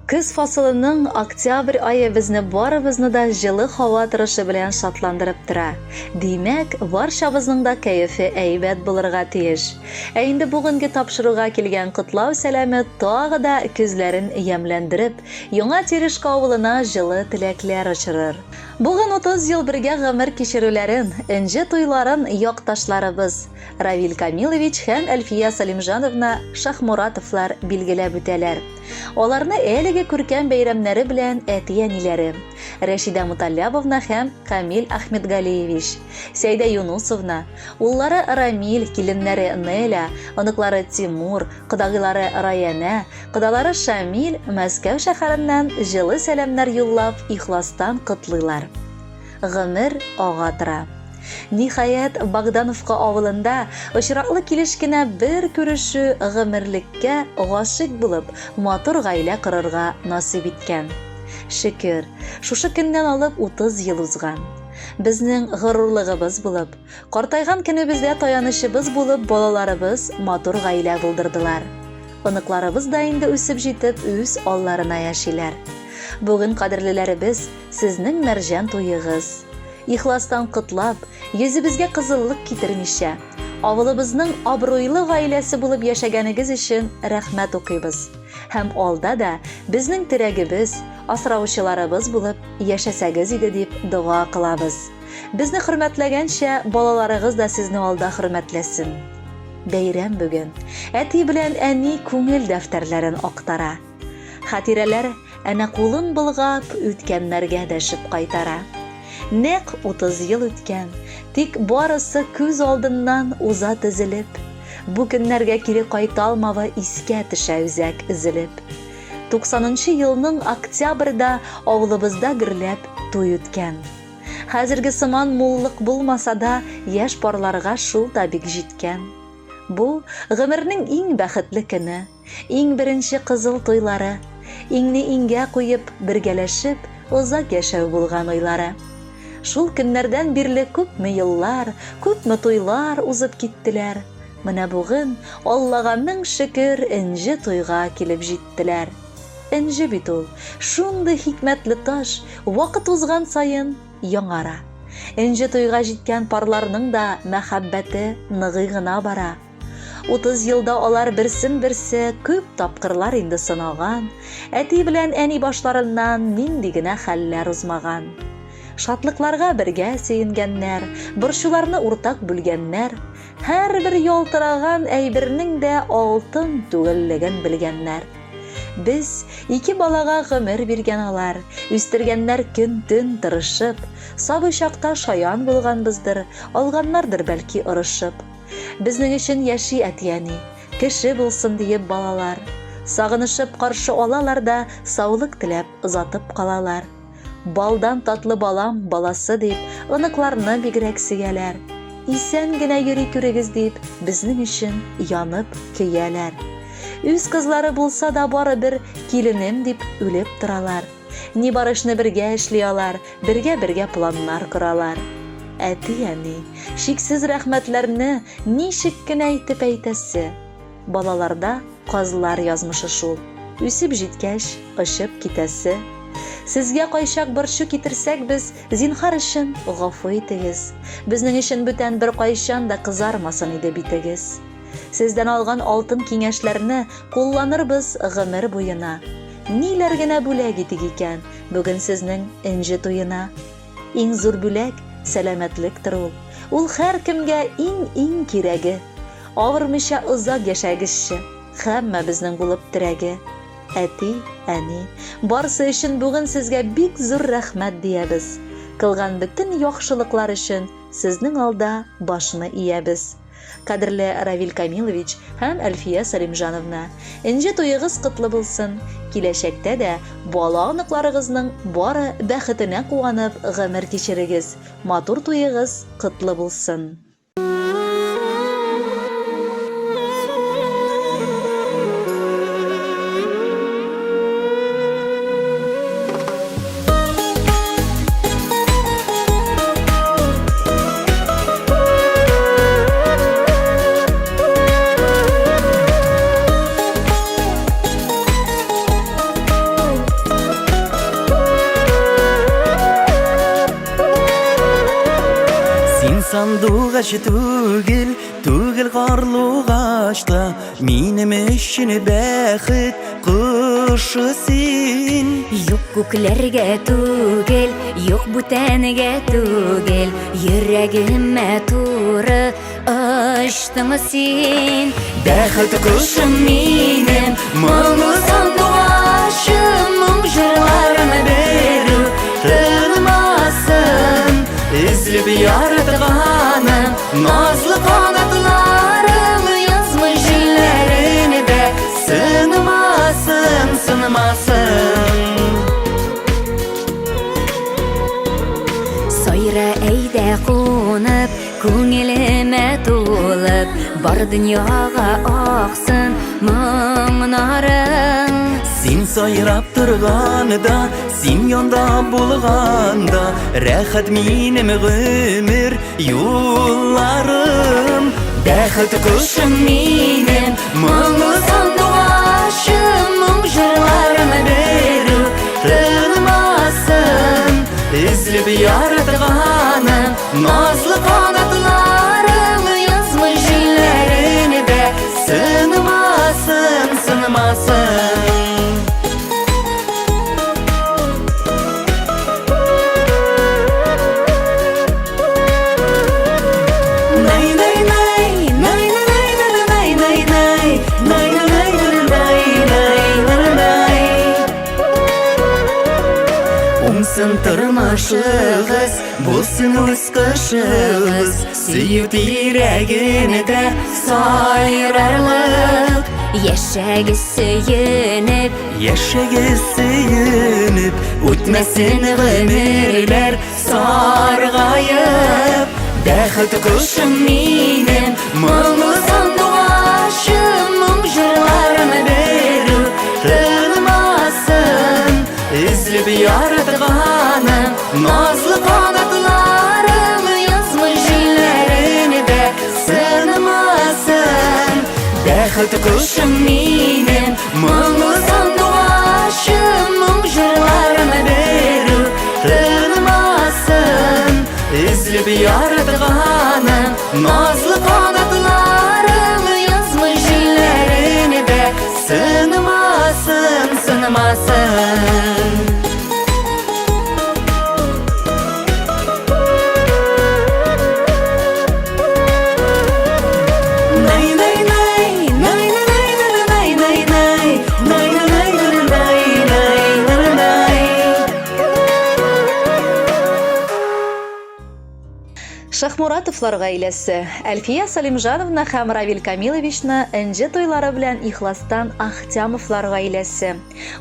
Көз фасылының октябрь ае безне барыбызны да җылы һава торышы белән шатландырып тора. Димәк, барчабызның да кәефе әйбәт булырга тиеш. Ә инде бүгенге тапшыруга килгән котлау сәламе тагы да көзләрен ямьләндереп, Яңа Терешка авылына җылы теләкләр очырыр. Бүген 30 ел бергә гомер кичерүләрен, энҗе туйларын якташларыбыз, Равил Камилович һәм Әлфия Салимҗановна Шахмуратовлар билгеләп үтәләр. Аларны әлеге күркәм бәйрәмнәре белән әти-әниләре, Рәшидә Муталлябовна һәм Камил Ахмедгалиевич, Сәйдә Юнусовна, уллары Рамил, киленнәре Неля, оныклары Тимур, кодагыйлары Раянә, кодалары Шамил Мәскәү шәһәреннән җылы сәламнәр юллап, ихластан котлыйлар. Гомер ага тора. Ниһаять, Богдановка авылында очраклы килеш кенә бер күрешү гомерлеккә гашыйк булып, матур гаилә корырга насыйп иткән. Шөкер, шушы көннән алып 30 ел узган. Безнең горурлыгыбыз булып, картайган көнебездә таянычыбыз булып балаларыбыз матур гаилә булдырдылар. Оныкларыбыз да инде үсеп җитеп, үз алларына яшиләр. Бүген, кадерлеләребез, сезнең мәрҗән туегыз. Ихластан котлап, йөзебезгә кызыллык китермичә, авылыбызның абруйлы гаиләсе булып яшәгәнегез өчен рәхмәт укыйбыз. Һәм алда да безнең терәгебез, асраучыларыбыз булып яшәсәгез иде дип дога кылабыз. Безне хөрмәтләгәнчә, балаларыгыз да сезне алда хөрмәтләсен. Бәйрәм бүген. Әти белән әни күңел дәфтәрләрен актара. Хатирәләр әнә кулын болгап, үткәннәргә дәшеп кайтара. Нәкъ 30 ел үткән, тик барысы күз алдыннан уза тезелеп. Бу көннәргә кире кайта алмавы искә төшә үзәк өзелеп. 90 елның октябрьдә авылыбызда гөрләп туй үткән. Хәзерге сыман муллык булмаса да, яшь парларга шул да бик җиткән. Бу, гомернең иң бәхетле көне. Иң беренче кызыл туйлары, иңне иңгә куеп, бергәләшеп, озак яшәү булган уйлары. Шул көннәрдән бирле күпме еллар, күпме туйлар узып киттеләр. Менә бүген, Аллага мең шөкер, энҗе туйга килеп җиттеләр. Энҗе бит ул, шундый хикмәтле таш, вакыт узган саен яңара. Энҗе туйга җиткән парларның да мәхәббәте ныгый гына бара. 30 елда алар берсен-берсе күп тапкырлар инде сынаган, әти белән әни башларыннан нинди генә хәлләр узмаган. Шатлыкларга бергә сөенгәннәр, борчуларны уртак бүлгәннәр, һәрбер ялтыраган әйбернең дә алтын түгеллеген белгәннәр. Без ике балага гомер биргән алар, үстергәннәр көн-төн тырышып, сабый чакта шаян булганбыздыр, алганнардыр бәлки орышып. Безнең өчен яши әти-әни, Кеше булсын диеп балалар. Сагынышып каршы алалар да, Саулык теләп озатып калалар. Балдан татлы балам баласы дип, Оныкларны бигрәк сөяләр. Исән генә йөри күрегез дип, Безнең өчен янып көяләр. Үз кызлары булса да барыбер Киленем дип үлеп торалар. Ни бар эшне бергә эшли алар, бергә-бергә планнар коралар. Әти-әни, чиксез рәхмәтләрне ничек кенә итеп әйтәсе? Балаларда казлар язмышы шул, үсеп җиткәч, очып китәсе. Сезгә кайчак борчу китерсәк без, зинһар өчен гафу итегез. Безнең өчен бүтән беркайчан да кызармасын иде битегез. Сездән алган алтын киңәшләрне кулланырбыз гомер буена. Ниләр генә бүләк итик икән бүген сезнең энҗе туена? Иң зур бүләк, сәламәтлектер ул. Ул һәркемгә иң-иң кирәге. Авырмыйча озак яшәгезче, һәммәбезнең булып терәге. Әти, әни, барсы өчен бүген сезгә бик зур рәхмәт диябез. Кылган бөтен яхшылыклар өчен сезнең алда башны иябез. Кадерле Равил Камилович һәм Әлфия Салимҗановна, энҗе туегыз котлы булсын! Киләчәктә дә бала-оныкларыгызның бары бәхетенә куанып гомер кичерегез, матур туегыз котлы булсын! Сандугач түгел, түгел карлугач та, Минем өчен бәхет кошы син. Юк күкләргә түгел, юк бүтәнгә түгел, Йөрәгемә туры очтың син. Бәхет кошым минем, моңлы сандугачым, Моң җырларым берүк тынмасын. Өзелеп яратганым, назлы канатларым, Язмыш җилләрендә сынмасын, сынмасын. Сайра әйдә кунып, күңелемә тулып, Бар дөньяга аксын моңнарың. Син сайрап торганда, син янда булганда, Рәхәт минем гомер юлларым. Бәхет кошым минем, моңлы сандугачым, Моң җырларым берүк тынмасын. Өзелеп яратганым, назлы канатларым, Язмыш җилләрендә сынмасын, сынмасын. Уңсын тормышыгыз, булсын үз кышыгыз, Сөю тирәгендә сайрарлык. Яшәгез сөенеп, Яшәгез сөенеп, үтмәсен гомерләр саргаеп. Бәхет кошым минем, моңлы сандугачым, Моң җырларым берүк тынмасын. Өзелеп яратганым, назлы канатларым, Язмыш җилләрендә сынмасын. Бәхет кошым минем, моңлы сандугачым, Моң җырларым берүк тынмасын. Өзелеп яратганым, назлы канатларым, Язмыш җилләрендә сынмасын, сынмасын. Шахмуратовлар гаиләсе Әлфия Салимжановна һәм Равил Камиловичны энҗе туйлары белән ихластан Ахтямовлар гаиләсе.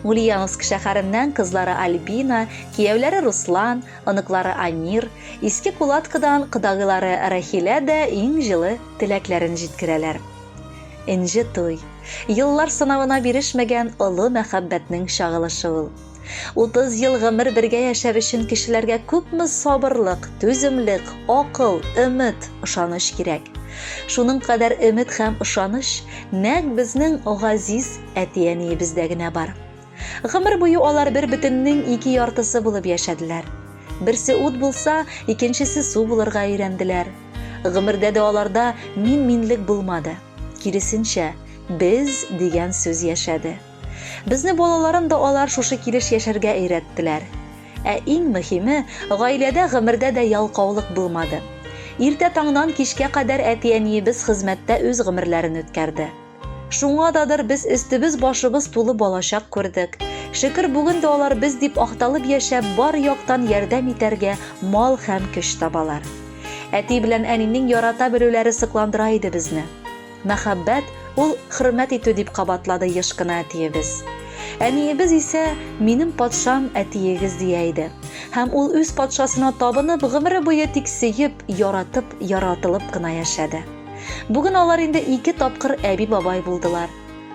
Ульяновск шәһәреннән кызлары Альбина, кияүләре Руслан, оныклары Амир, Иске Кулаткадан кодагыйлары Рәхилә дә иң җылы теләкләрен җиткерәләр. Энҗе туй, еллар сынавына бирешмәгән олы мәхәббәтнең чагылышы ул. 30 ел гомер бергә яшәр өчен кешеләргә күпме сабырлык, түземлек, акыл, өмет, ышаныч кирәк. Шуның кадәр өмет һәм ышаныч нәкъ безнең газиз әти-әниебездә генә бар. Гомер буе алар бер бөтеннең ике яртысы булып яшәделәр. Берсе ут булса, икенчесе су булырга өйрәнделәр. Гомердә дә аларда мин-минлек булмады. Киресенчә, без дигән сүз яшәде. Безне балаларын да алар шушы килеш яшәргә өйрәттеләр. Ә иң мөһиме, гаиләдә гомердә дә ялкаулык булмады. Иртә таңнан кичкә кадәр әти-әниебез хезмәттә үз гомерләрен үткәрде. Шуңададыр без өстебез-башыбыз тулы балачак күрдек. Шөкер, бүген дә алар без дип акталып яшәп, бар яктан ярдәм итәргә мал һәм көч табалар. Әти белән әнинең ярата белүләре сокландыра иде безне. Мәхәббәт, ул хөрмәт итү, дип кабатлады еш кына әтиебез. Әниебез исә, Минем патшам, әтиегез, дия иде. Һәм ул үз патшасына табынып, гомере буе тик сөеп, яратып, яратылып кына яшәде. Бүген алар инде ике тапкыр әби-бабай булдылар.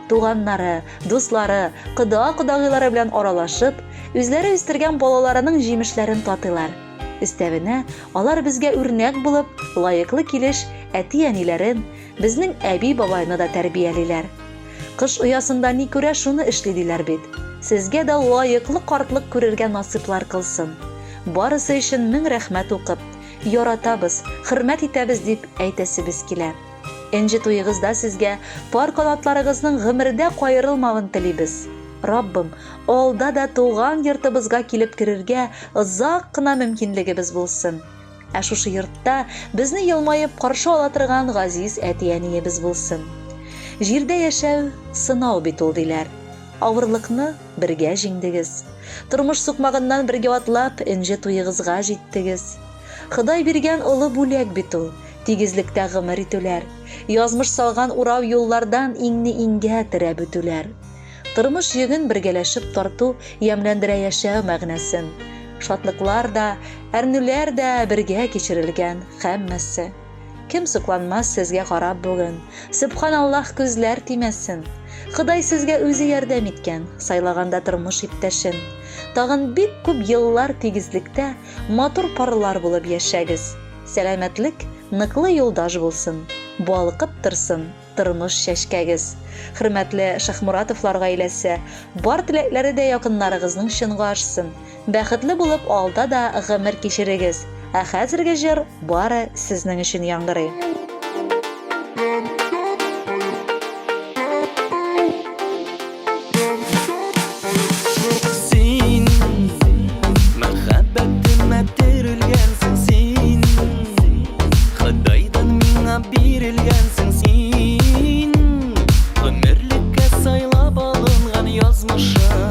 Туганнары, дуслары, кода-кодагыйлары белән аралашып, үзләре үстергән балаларының җимешләрен татыйлар. Өстәвенә, алар безгә үрнәк булып, лаеклы килеш әти-әниләрен, безнең әби-бабайны да тәрбиялиләр. Кош оясында ни күрә, шуны эшли диләр бит. Сезгә дә лаеклы картлык күрергә насыйплар кылсын. Барысы өчен мең рәхмәт укып, яратабыз, хөрмәт итәбез дип әйтәсебез килә. Энҗе туегызда сезгә пар канатларыгызның гомердә каерылмавын телибез. Раббым, алда да туган йортыбызга килеп керергә озак кына мөмкинлегебез булсын. Ә шушы йортта безне елмаеп каршы ала торган газиз әти-әниебез булсын. Җирдә яшәү сынау бит ул, диләр. Авырлыкны бергә җиңдегез. Тормыш сукмагыннан бергә атлап, энҗе туегызга җиттегез. Ходай биргән олы бүләк бит ул, тигезлектә гомер итүләр, язмыш салган урау юллардан иңне иңгә терәп үтүләр. Тормыш йөген бергәләшеп тарту ямьләндерә яшәү мәгънәсен. Шатлыклар да, әрнүләр дә бергә кичерелгән һәммәсе. Кем сокланмас сезгә карап бүген? Сөбханаллаһ күзләр тимәсен. Ходай сезгә үзе ярдәм иткән, сайлаганда тормыш иптәшен. Тагын бик күп еллар тигезлектә матур парлар булып яшәгез. Сәламәтлек ныклы юлдаш булсын, балкып торсын тормыш чәчкәгез. Хөрмәтле Шахмуратовлар гаиләсе, бар теләкләре дә якыннарыгызның чынга ашсын. Бәхетле булып алда да гомер кичерегез. Ә хәзерге җыр бары сезнең өчен яңгырый. Син мәхәббәтемә терелгәнсең син Ходайдан миңа бирелгәнсең син Гомерлеккә сайлап алынган язмышым.